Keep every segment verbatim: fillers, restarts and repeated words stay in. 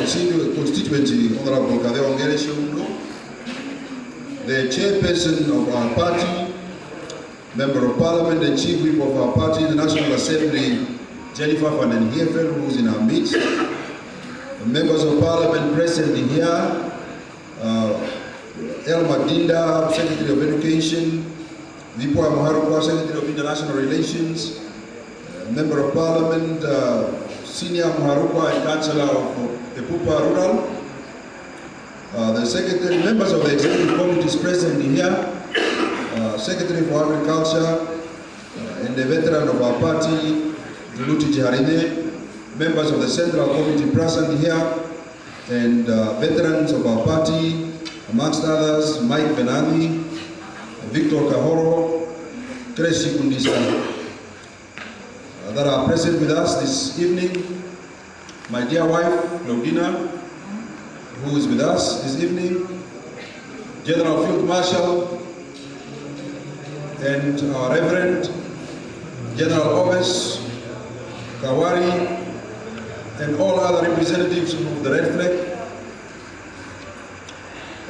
Constitu-, Constituency, Honorable Kavewa Ngere Tjeundo, the chairperson of our party, Member of Parliament and Chief Whip of our party in the National Assembly, Jennifer van den Heever, who is in our midst, the Members of Parliament present here, uh, Elma Dinda, Secretary of Education, Vipua Muharukwa, Secretary of International Relations, uh, Member of Parliament, uh, Senior Muharukwa and Councillor of Epupa Rural, uh, the Secretary, members of the executive committees present here, uh, Secretary for Agriculture, uh, and the veteran of our party, Duluti Tjiharine, members of the Central Committee present here, and, uh, veterans of our party, amongst others, Mike Benani, Victor Kahoro, Grace Kundisa, uh, that are present with us this evening, my dear wife, Claudina, who is with us this evening, General Field Marshal, and our Reverend General Oves Kawari, and all other representatives of the Red Flag,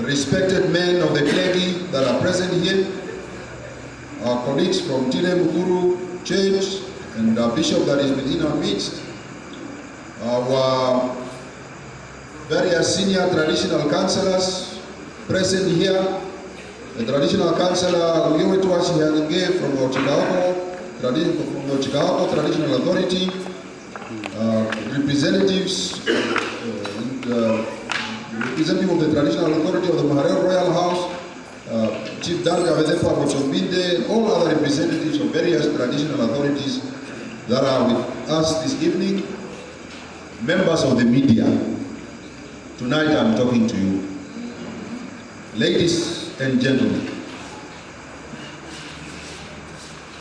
respected men of the clergy that are present here, our colleagues from Tire Mukuru Church, and our bishop that is within our midst, our various senior traditional councillors present here. The traditional councillor, Uyowe Tuasi Yange from Otjikaoko, tradi-, from the Otjikaoko Traditional Authority, uh, representatives, uh, and, uh, representative of the traditional authority of the Muharero Royal House, uh, Chief Dan Kavetepa of Otjombinde, and all other representatives of various traditional authorities that are with us this evening, members of the media. Tonight I'm talking to you. Ladies and gentlemen,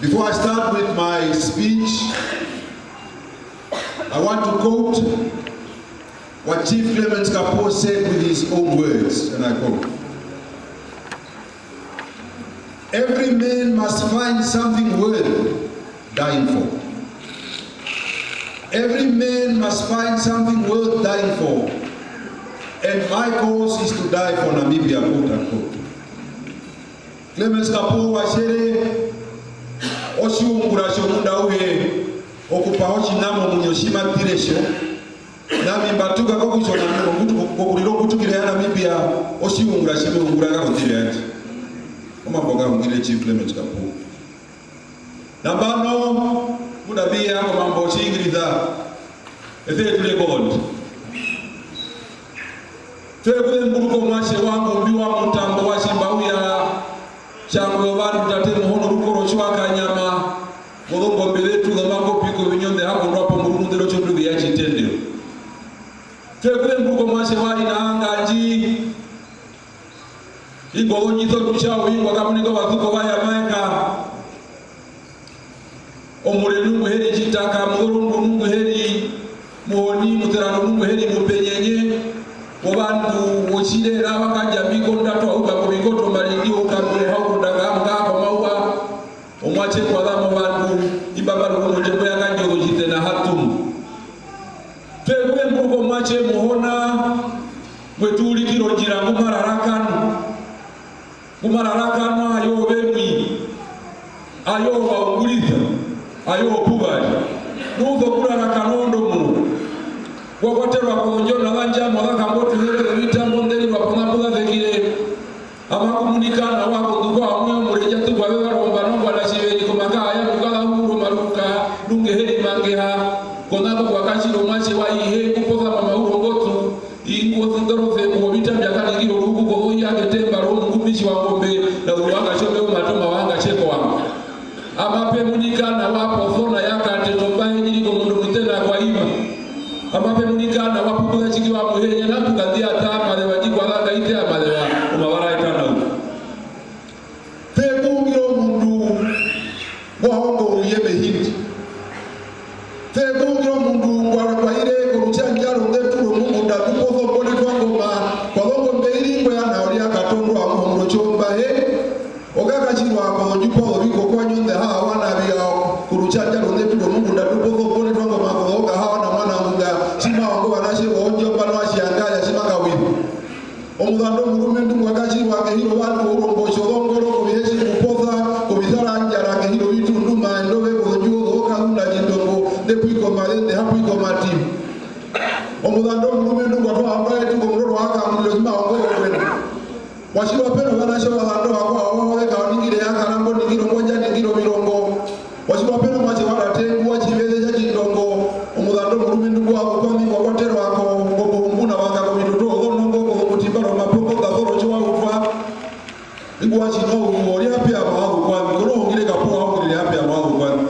before I start with my speech, I want to quote what Chief Clemens Kapuuo said with his own words, and I quote, "Every man must find something worth dying for. Every man must find something worth dying for. And my cause is to die for Namibia," quote unquote. Clemens Kapuuo wa tjere, otjiungura tjomunda auhe, okupaha otjiṋa momuinyo tji ma tire tjo. Nami mba tuka kokutja nami kokurira okutukira ya Namibia, otjiungura tji me ungura kako ndjira yandje. Omambo nga hungire Chief Clement Kapuuo. Nambano, ngunda mbi ya komambo Otjiingirisa, ese tu record. Twe ku zemburuka omuatje wangu mbi wa mutambo wa tji mba uya, tjangwe ovandu tate Muhona Rukoro tji wa kanyama, kozongombe zetu zomakopi kovinyonde ha kondwa po murungu ndero tjondunge ya Tjitendero. Twe ku zemburuka omuatje wa ina Ngandji, ingo ozondjise ondutja oviungwa kamunika ovasuko va ya maeka. Omure nungu he ri Tjitaka, Muzorungu nungu he ri Muhoni, Muserandu nungu he ri Mupenyenye, ovandu vOtjirera va kandja mbi konda twa huka kovingoto mba ri ndi uka mbi oha ukundaka amu kaa komauwa, omuatje kwa za movandu, imba mba ri komondjembo ya kandja ozotjitena ha tumu. Twe ku zemburuka omuatje Muhona, ngwe tu urikira ondjira ngu ma rarakana. Ngu ma rarakana ayo ovemwi, ayo ovaungurisa, ayo opuvari. Nu sokurara kanondo mu. Wa kwaterwa kozondjona za ndjamo za kambo tuherere vitambo nderirwa pona pu za zekire. Ama kumunika nawa konduko amwe omurenja tukwa veva romba nongwa na tjiveri komaka aya kukaza unguro maruka, nunge heri mangeha. Kona kukwa kashiro mwashe wa ihe, kuposa mama urongotu. Ingo zindorofe kuwo vita mbya kaningiro ruku kozo ya ketemba ro mungumbisi wa ngombe, na uwanga shombe umatoma wanga sheko wanga. Ama Omuzandu omurumendu ngwa katjiwa kehi rovandu ourombo tjozongoro, koviheshi kuposa, kovisara ndjara, kehi rovitundu, maendove, kozondjuwo zookazunda, tjindongo, nde pwiko mazende, ha pwiko mati. Omuzandu omurumendu ngwa twa hamba yetu komuroro wa Kamundo tji ma ongo okwenda. Wa tjiwa pe novanatje ovazandu vakwao, ove ka oningire ya Karambo, ningire ongwandja, ningire ovirongo. Wa tjiwa pe nomuatje wa tate ngu wa tjiveze tja tjindongo, omuzandu omurumendu ngu wa kukwami ngwa kwaterwa ko, ngo mohunguna wanga kovituto ozonongo, kozomutimba romapongo, nga zoro tji wa utwa. Ingu wa tjinwa uruwo, ri hape ama wa kukwami, kono hungire kapuwa hungirire hape ama wa kukwami.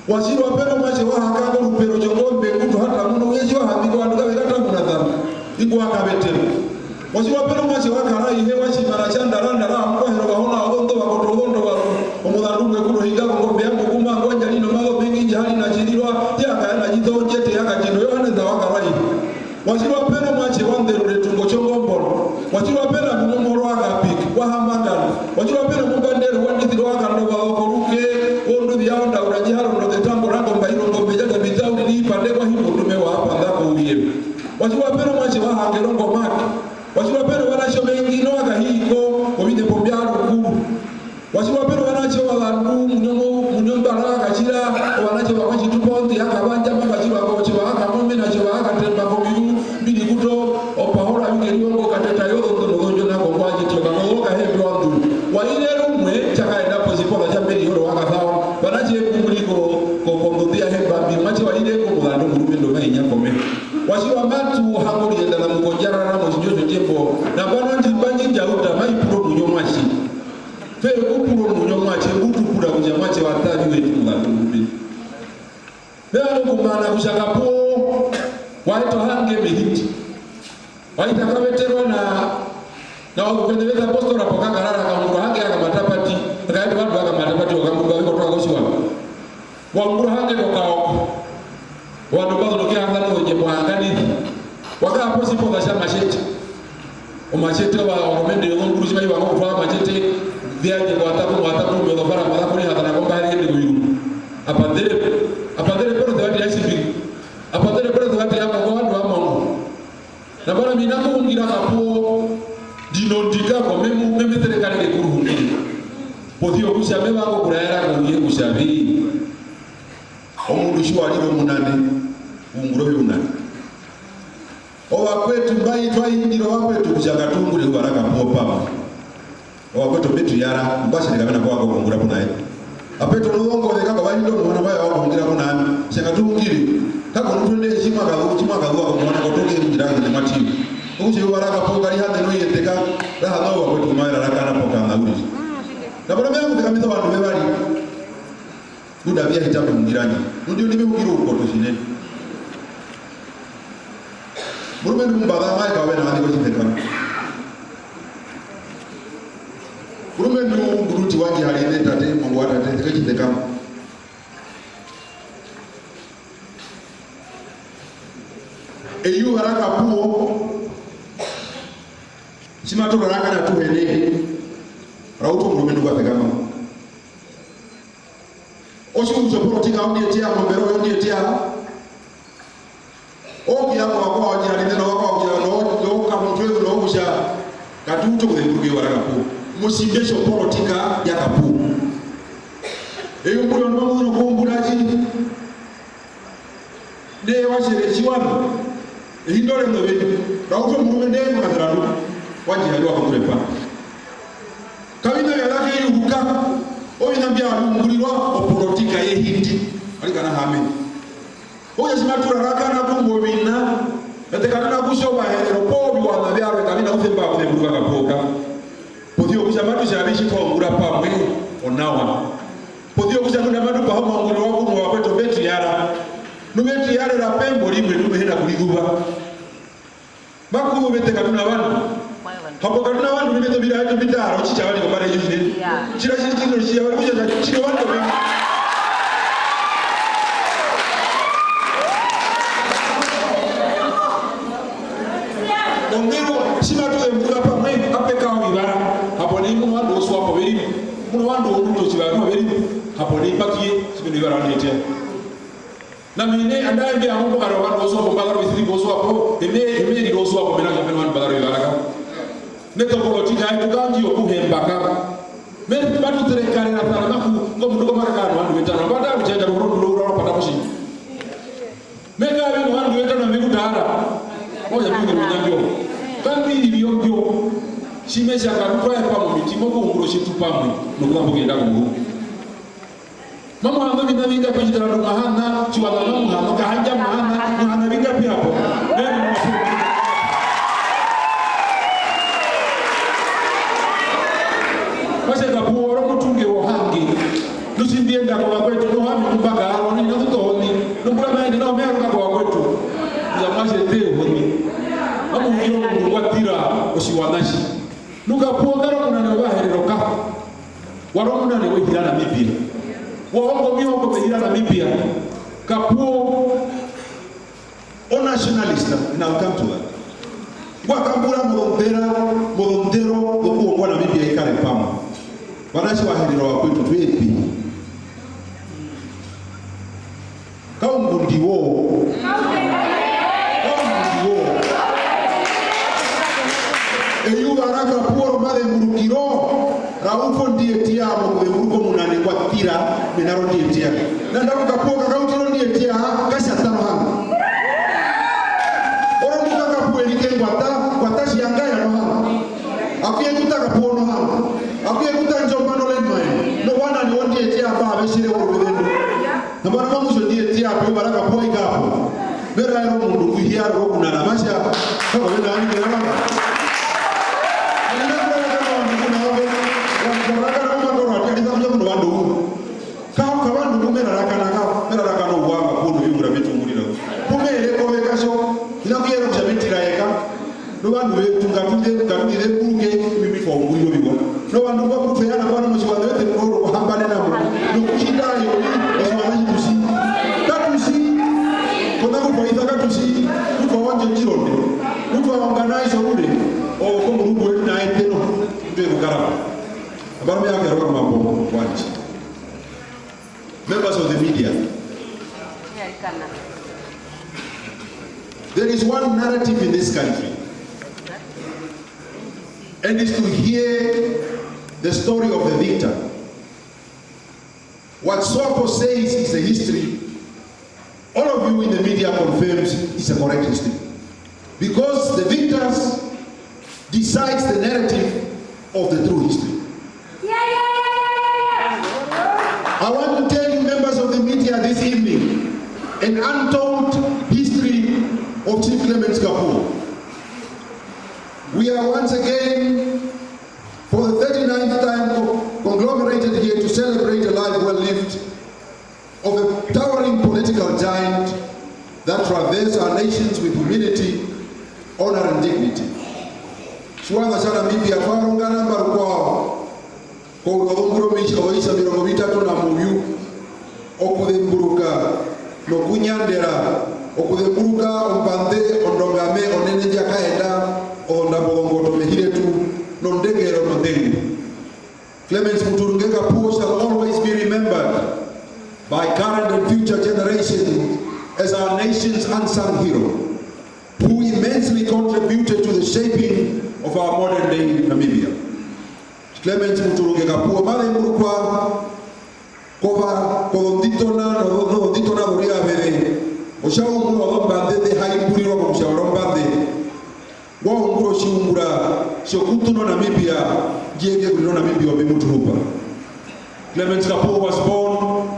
Wa tjiwa pe nomuatje wa haka korupero tjongombe, ngu tu hata muno, uye tji wa hambikwa, ovandu kave katamunasana, ingu wa kavetero. Wa tjiwa pe nomuatje wa kara ihe wa tjimana tja ndarandara, amukwahero vahona ozondo vakoto ozondo varu, omuzandu umwe kuno hinga kongombe yangu kuma, ngwanja lino mazo mengi, nje hali na tjirirwa, ya kaena tjito, njete ya katjino, Johannes wa karwa ihe. Wa tjiwa pe nomuatje wa nderure tungo tjongomboro. Wa tjiwa pe na muno moro wa kapik, wa hambangana. Wa tjiwa pe nomumbandero wa ndisiro wa kandova okoruke, wonduvi ya onda ura nje harondo zetambo rango mbairo ngombe jata bitauri ni ipande kwa himbo tume wa apanda ko uye. Wa tjiwa pe nomuatje wa hangero ngomaki. Wa tjiwa pe novanatje ovengi no wa kahiko, ovinepo mbya rukuru. Wa tjiwa pe novanatje ovazandu, muno, muno mbara katjira, ovanatje vakwa tjitupa onde ya kavanja, mba katjirwa ko, tjiva haka momena, tjiva haka temba komiru, mbiri kuto, opahora vike riongo kateta yozo ndono zonjo nako kwa tjitwa, kako oka hembe wa nduru. Wa ire rumwe, tja kaenda po tjipoka tja mberi yoro wa kasao, vanatje kumuriko, ko, kondondi ya hemba, mbi, muatje wa ire ko muzandu murumendu ma inya kome. Wa tjiwa matu, hango rienda na mukonjarara, mo tjinjo tjo tjembo, na pano ndji, mba ndji ndja uta, ma ipuro munyo muatje. Pe kupuro munyo muatje, ngu tu pura kutja muatje wa tavi wetu mukati mupe. Mevanga okumana kutja kapuwo, wa eta ohange mehiti. Wa ita kaveterwa na, na wakukwene veta apostora poka karara kaungura hange ya kamatapati, akaeta vandu va kamatapati, wakambuka viko toka kotjiwana. Wa ungura hange kokaoko. Ovandu mba zu nokuhanganisa ondjembo hanganisi. Wa kara posipoka tja Matjete. Omatjete wa oromende yozonguru tji mai vanga okutwara Matjete, vya ndje kwa taku, kwa taku, mezo fara, kwa taku, ni hatana komba hari ende kuyu. Apa ndere, apa ndere poro te vati ya shipi. Apa ndere poro te vati ya kwa vandu va mongo. Nambano mina kuhungira kapuwo, ndino ndika ko memu, meme tere kare ke kuru hungiri. Posi ya kutja me vanga okuraera kouye kutja vi. Omundu tji wa rire omunane, u ungura oviunane. Ovakwetu mba i twa indira ovakwetu kutja ngatu ungure eyuva ra kapuwo pamwe. Ovakwetu mbe tu yara, mba tjiri kave na ku vanga okuungura puna ye. Apetu nozongoze kako va hinda omuhona mba ya okuhungira puna ami. Tja ngatu ungire. Kako nu twende tji mwa kazu-, tji mwa kazuva komuhona kotoke ungura kene mwa tivi. Okutja eyuva ra kapuwo kari hane no yeteka, ra hana ovakwetu mave rarakana pokana uriri. Nambano me vanga okuzekamisa ovandu vevari. Ngunda vya hita kuhungirana. Nundi undi me hungire oukoto tjinene. Murumendu mumbaza mae ka ove na vani kotjipekano. Murumendu nguruti wandje hari ne tate, mongo wa tate, kotjipekano. Eyuva ra kapuwo, tji matu rarakana atuhe ne, ra utu omurumendu ngwa sekama. Otjiuru tjopolotika ondietia, mombero yondietia. Okuya kovakwao, ndjari nena vakwao, kutja no, no, kamuntu wetu no, kutja katu utu okuzemburuka eyuva ra kapuwo. Motjimbe tjopolotika ya kapuwo. Eyumbura ndo mamuno kuumbura tji. Ne wa tjere tjiwana. Ehi ndo reno veni. Ra utu omurume nde mukazera ndo. Wandje hali wa kongure pa. Kavina vya raka eyuruka. Ovina mbya ungurwa opolotika yehindi. Arikana hame. Okutja tji matu rarakana kumbe ovina, eṱe katu na kutja Ovaherero poo oviwaṋa vyarwe kavi na kusemba okuzemburuka kapuwo ka. Posi ya okutja matu tja avihe tji twa ungura pamwe, onawa. Posi ya okutja ngunda matu paha omaunguriro wa kumwe ovakwetu mbe tu yara. Nu mbe tu yarera pembo rimwe, nu me hi na kurizuva. Makuru vete katu na vandu. Hapo katu na vandu, mbi vete mbira yetu mbitara, otji tja vari kombara yetu tjinene. Iya. Tjira tjiri tjino tjia vari kutja tjino vandu ve. Ongero, tji matu zemburuka pamwe, ape ka ovivara. Hapo nai muno vandu oSwapo ve ri. Muno vandu oruto tjivanu ve ri. Hapo nai matu ye, tjimene ovivara vandu etea. Nami ne, andaye mbe amo pokati ovandu oSwapo, mbazara ovisiri koSwapo, eme, eme riro oSwapo, mena kutja mena ovandu mbazara ovivaraka. Metokolo tjika etu kandi yokuhemba ka. Me, matu terekarerasana, maku, ngo mundu komaraka ano vandu vetano. Mbanda kutjenda ruhoro ndulo urara pata mushi. Meka vino vandu vetano mekutara. Oya mimi mwenye mbyo. Kambiri vyo mbyo. Shime shaka kutwaye pamwe miti, mokuunguro shitu pamwe. Nokuzambo kenda kunguru. Mamuhana ovina vingapi? Tjitara ndo mahana, tjiwaza mamuhana, okahanja mahana, muhana vingapi hapo? Nene muhana. Masenga puoro mutunge wohange. Nusimbienda kwa vakwetu, nohami kumbaka aro, nina kutohoni. Numbura maende, nao mearuka kwa vakwetu. Za mwase te honi. Amu ngiro mundu kwatira, osiwanashi. Nuka puo karo munane wa herero ka. Wari omunane wehira Namibia. Wahonga omihoko mehira Namibia. Kapuo o nationalist, and I'll come to that. Ngwa kambura mozondera, mozondero, zokuhonga Namibia ikare pamwe. Vanatje Vaherero vakwetu, twepi? Kaungundi wo. Kaungundi wo. Eyuva ra Kapuo romazemburukiro, ra uta ondiyetia mokuzemburuka omunane ngwa tira, mena rondiyetia. Nanda ku Kapuo ka kautira ondiyetia, ka tja ta nohanga. Oro muka Kapuo erike ngwa ta, ngwa ta tjiyangaya nohanga. Akuye kuta Kapuo nohanga. Akuye kuta Ndjomba no landmine. No wanane wondiyetia mba aveshere oruvendo. Nambano mamu tja ondiyetia peyuva ra Kapuo ikapo. Mera ero mundu kuhiya ro kunana masha. Kako vena ani kera mama. Ani na kura kana wandu kuna ove. Wandu kura kana mama kora ati alisa kuja kuno wandu. Kao kavandu kumera rakana kao. Mera rakana uwanga kuno yungura mitungurira. Kumere kove kasho. Ina kuyera kuja mitira eka. Novandu vetu ngatu ze-, ngatu zemburuke imbi twa ungurira oviwa. Novandu mba kutwe yana vana motjiwaṋa vete kuhoro kuhambanena mo. Nokutjita ayo, otjiwaṋa tjitusi. Katusi. Kona kutwaisa katusi. Kutwa wanje ndjironde. Kutwa organize orure. O, komurungu wetu na eteno. Ndwe kukara. Ambara me yake roro mambo, wanje. Members of the media, there is one narrative in this country, and it's to hear the story of the victor. What SWAPO says is the history. All of you in the media confirms it's a correct history. Because the victors decides the narrative of the true history. I want to tell you, members of the media, this evening, an untold history of Chief Clemens Kapuo. We are once again, for the thirty-ninth time, co-, conglomerated here to celebrate a life well lived of a towering political giant that traversed our nations with humility, honor and dignity. Tjiwaṋa tja Namibia twa rongana mba rukwao, kourwa wozombura omirongo vitatu na muvyu, okuzemburuka nokunyandera, okuzemburuka ombande ondongame onene ndja kaenda, ozondambo zongoto mehi retu, nondengero nondengu. Clemens Muturunge Kapuo shall always be remembered by current and future generations as our nation's unsung hero, who immensely contributed to the shaping of our modern day Namibia. Clemens Muturunge Kapuo ma zemburukwa kova-, kozonditona nozo-, nozonditona zoriaveze. Otja ungura ozombande nḓe ha imburirwa kokutja orombande. Wa ungura otjiungura tjokuṱuna Namibia, ndji yeke kurira Namibia opi mu tu hupa. Clemens Kapuo was born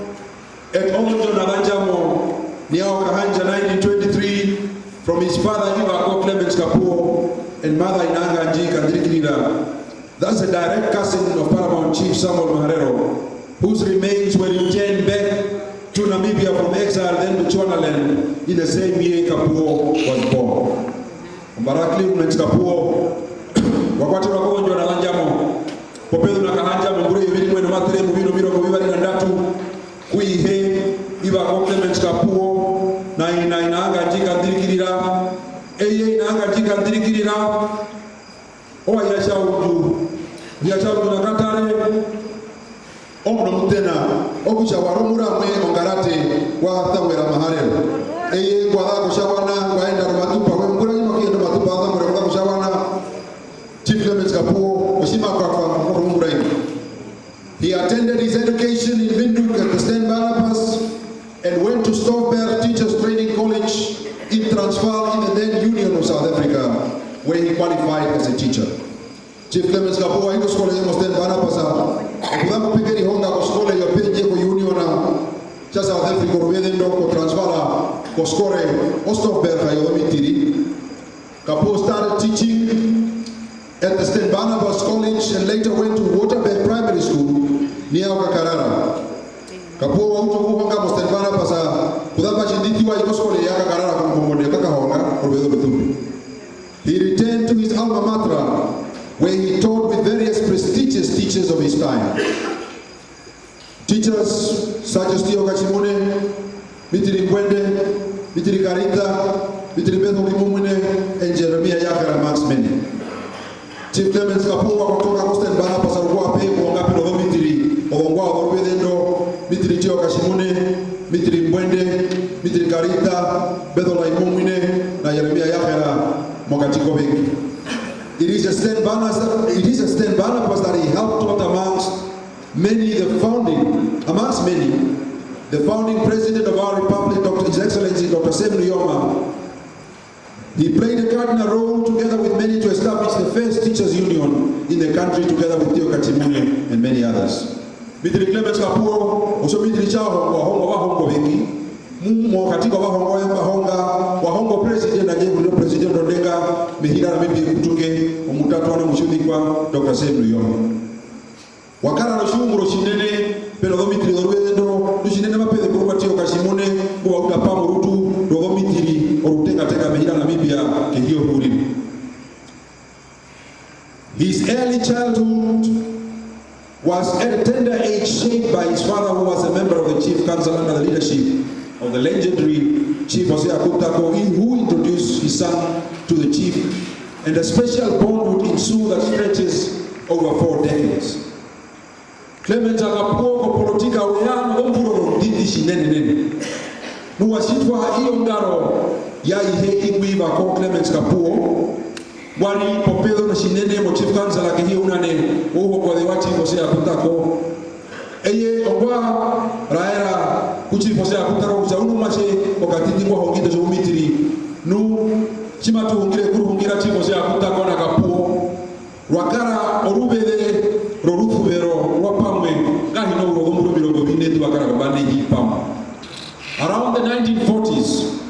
at Oondjo na Zandjamo, near Okahandja, nineteen twenty-three, from his father Ivako Clemens Kapuo and mother Inanga Ndjii Kandirikirira. Thus a direct cousin of Paramount Chief Samuel Maharero, whose remains were returned back to Namibia from exile, then Bechuanaland, in the same year Kapuo was born. Ombara Clemens Kapuo wa kwaterwa kOondjo na Zandjamo, popezu na Kahandja, mombura eyovi rimwe nomasere muvyu nomirongo vivari na ndatu, ku ihe Ivako Clemens Kapuo, na ina Inanga Ndjii Kandirikirira, eye Inanga Ndjii Kandirikirira, owa ya Tjaundu, ya Tjaundu na Katare, omuno mutena, okutja wa ri omuramwe ongarate wa Samuel Maharero. Eye ngwa za kOtjawana, ngwa enda nomatupa, we mbura ima kuyenda nomatupa wa Samuel, ngwa za kOtjawana. Chief Clemens his education in Windhoek at the St. Barnabas and went to Stofberg Teachers Training College in Transvaal in the then Union of South Africa, where he qualified as a teacher. Chief Clemens Kapuuo wa hita oskole yo mo St. Barnabas, okuza mbo peke rihonga koskole yo pendje ko Union tja South Africa oruveze ndo ko Transvaal, koskole Ostofberg yozomitiri. Kapuuo started teaching at the St. Barnabas College and later went to Waterberg Primary School near Okakarara. Kapuuo wa uta okuhonga mo St. Barnabas, kuza mba tjindisiwa i koskole ya Kakarara kombongo ne kakahonga oruveze orusumbi. He returned to his alma mater, where he taught with various prestigious teachers of his time. Teachers such as Tio Katjimune, Mitiri Mbwende, Mitiri Karita, Mitiri Bethel Imumwine, and Jeremiah Yahera, amongst many. Chief Clemens Kapuuo wa kotoka ko St. Barnabas rukwao ape, okuhonga peno zomitiri, ozongwao zoruveze ndo, Mitiri Tio Katjimune, Mitiri Mbwende, Mitiri Karita, Bethel Imumwine, na Jeremiah Yahera, mokati kovengi. It is a St. Barnabas, it is a St. Barnabas that he helped out amongst many, the founding, amongst many, the founding president of our republic, Doctor His Excellency Doctor Sam Nujoma. He played a cardinal role together with many to establish the first teachers union in the country together with Tio Katjimune and many others. Mitiri Clemens Kapuuo, otjomitiri tja hongwa, wa hongwa ovahongo ovengi. Mu-, mokati kovahongo mba honga, wa honga opresident, handje nguriro president ondenga, mehi ra Namibia ekutuke, omutatu wa na mutjuzikwa, Doctor Sam Nujoma. Wa kara notjiungura otjinene, peno zomitiri zoruveze ndo, nu tjinene mape zemburukwa Tio Katjimune, ngu wa uta pamwe orutu rozomitiri orutengatenga mehi ra Namibia kehi yohuuriro. His early childhood was at a tender age shaped by his father, who was a member of the Chief Council under the leadership of the legendary Chief Hosea Kutako, who introduced his son to the chief, and a special bond would ensue that stretches over four decades. Clemens Kapuuo kopolotika we ya nozombura ozonḓiṱi tjinenenene. Nu wa tjitwa i ongaro ya ihe ingwi va ko Clemens Kapuuo, ngwa ri popezu tjinene mo Chief Council kehi younane wouhokoze wa Chief Hosea Kutako. Eye ongwa raera ku Chief Hosea Kutako kutja u nomuatje okaṱiṱi ngwa hongire otjoumitiri. Nu tji matu hungire, ku ruhungira Chief Hosea Kutako na Kapuuo, rwa kara oruveze rorusuvero rwa pamwe, ngahino ozombura omirongo vine nḓu va kara kombanda yehi pamwe. Around the nineteen forties,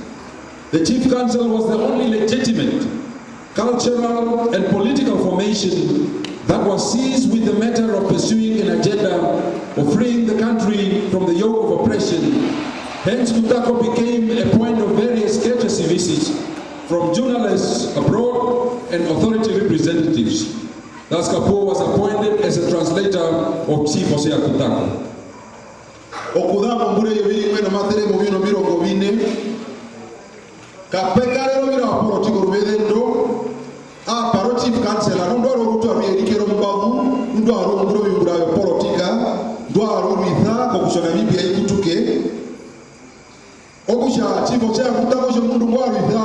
the Chief Council was the only legitimate cultural and political formation that was seized with the matter of pursuing an agenda of freeing the country from the yoke of oppression. Hence, Kutako became a point of various courtesy visits from journalists abroad and authority representatives. Thus, Kapuuo was appointed as a translator of Chief Hosea Kutako. Okuza mombura eyovi rimwe nomasere muvyu nomirongo vine, kape karere ovira vyopolotika oruveze ndo, a paro Chief Council, nu ndwa ri orutu aru erike rombazu, ndwa ri ombura oviungura vyopolotika, ndwa ri orwisa kokutja Namibia i kutuke. Okutja, Chief Hosea Kutako otjomundu ngwa rwisa